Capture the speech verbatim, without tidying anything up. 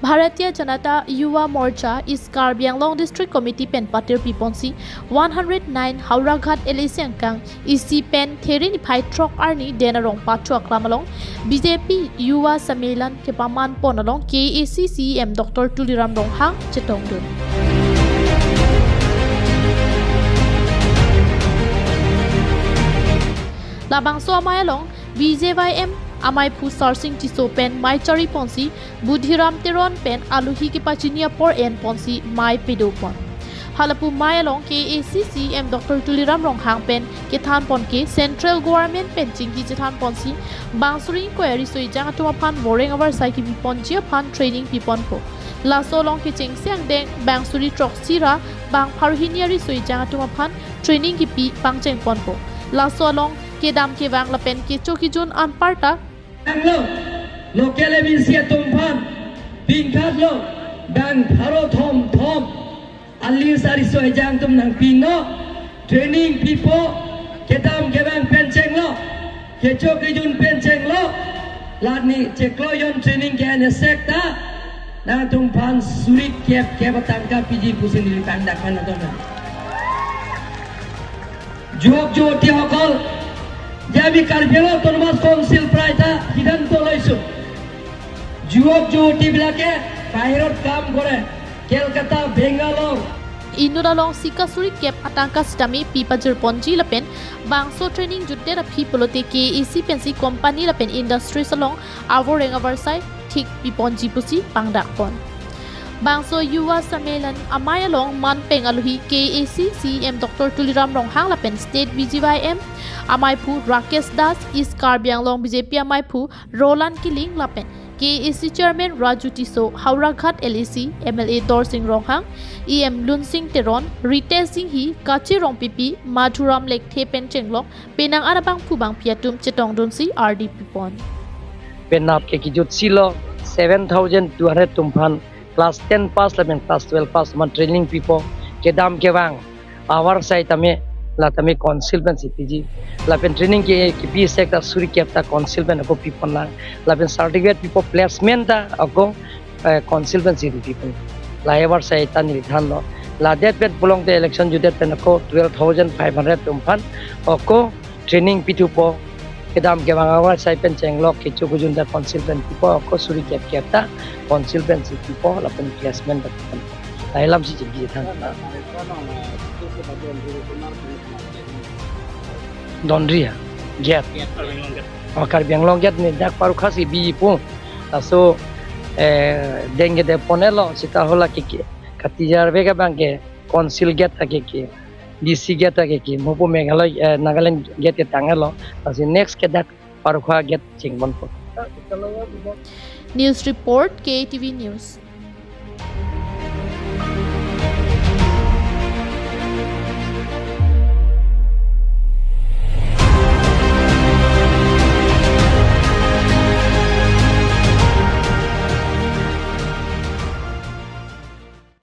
Bharatiya Janata Yuva Morcha East Karbi Anglong District Committee pen patir piponsi one hundred nine Howraghat L A C angkang isi pen There niphai throk arni Den Arong Pacho Aklam along B J P Yuva Sammelan kepaman pon along K A A C C E M Doctor Tuliram Ronghang chetongdun. Labangso amei along B J Y M amaiphu Sarsing Tisso pen mei chari ponsi Budhiram Teron pen aluhi kepachini apor en ponsi mei pedo pon. Halapu mei along K A A C C E M Doctor Tuliram Ronghang pen kethan pon ke Central Government pen chingki chethan ponsi bang suri ingkoi ariso ejang atum aphan voreng avarsai kepi ponji aphan training pi ponpo. Laso along kechengsi angdeng bang suri throksi ra bang pharo hini ariso ejang atum aphan training kepi pangcheng ponpo. Laso along kedam kevang lapen kecho kejun anparta lo, local M A C atum aphan pingkhat lo, bang pharo thom thom, alis ariso ejang atum nangpinlo, training pipo, kedam kevang pen chenglo, kecho kejun pen chenglo, lani chiklo jon training ke-en esek ta nangtum aphan suri kep kep atangka piji pusi neli pangdak pon atum. যুৱক যুৱতীসকল, যে আমি কাৰ্বি Anglong autonomous council পৰা এটা সিদ্ধান্ত লৈছো, যুৱক যুৱতীবিলাকে বাহিৰত কাম কৰে, কেলকাতা, Bangalore. Inut along sika suri kep atangka sitame pi pajir ponji lapen bangso training jutdet aphi pulote K A A C pensi company lapen industries along avoreng avarsai thik pi ponji pusi pangdak pon. Bangso Yuva Sammelan amei along manpeng aluhi K A A C C E M Doctor Tuliram Ronghang lapen State B J Y M amaiphu Rakesh Das, East Karbi Anglong B J P amaiphu Roland Killing lapen K A A C Chairman Raju Tisso, Howraghat L A C, M L A Dorsing Ronghang, E M Lunsing Teron, Ritesh Enghi, Kache Rongpipi, Madhuram Lekthe pen chenglok penang arabangphu bangpi atum chetongdunsi ardi pi pon. Penap ke kejutsi lo seven thousand two hundred atum aphan class ten pass lapen class twelve pass man training pipo, kedam kevang avarsai tame la tame council pensi piji, lapen training ke kepi esek ta suri kep ta council pen ako pi pon lang, lapen certificate pipo, placement ta ako eh, council pensi pi pon. La avarsai ta neli thanlo. Ladet pen pulote election jutdet pen ako twelve thousand five hundred atum aphan ako training pithupo, kedam kevang avarsai pen chenglok kecho kejun ta council pen pipo, ako suri kep kep ta council pensi pipo, lapen placement ta pi pon. Lahei alamsi chingki than. Donri ya, gate. Oh, Karbi Anglong gate ni dak Parokha si bipo. Laso, eh, dengke de ponelo, sita hala ke ke. Katijar vega bang ke council gate ta ke ke, D C gate ta ke ke, mopo Meghalaya, eh, Nagaland gate ke tanglo. Lasi next ke dak Parokha gate chingponpo. News report, K T V News.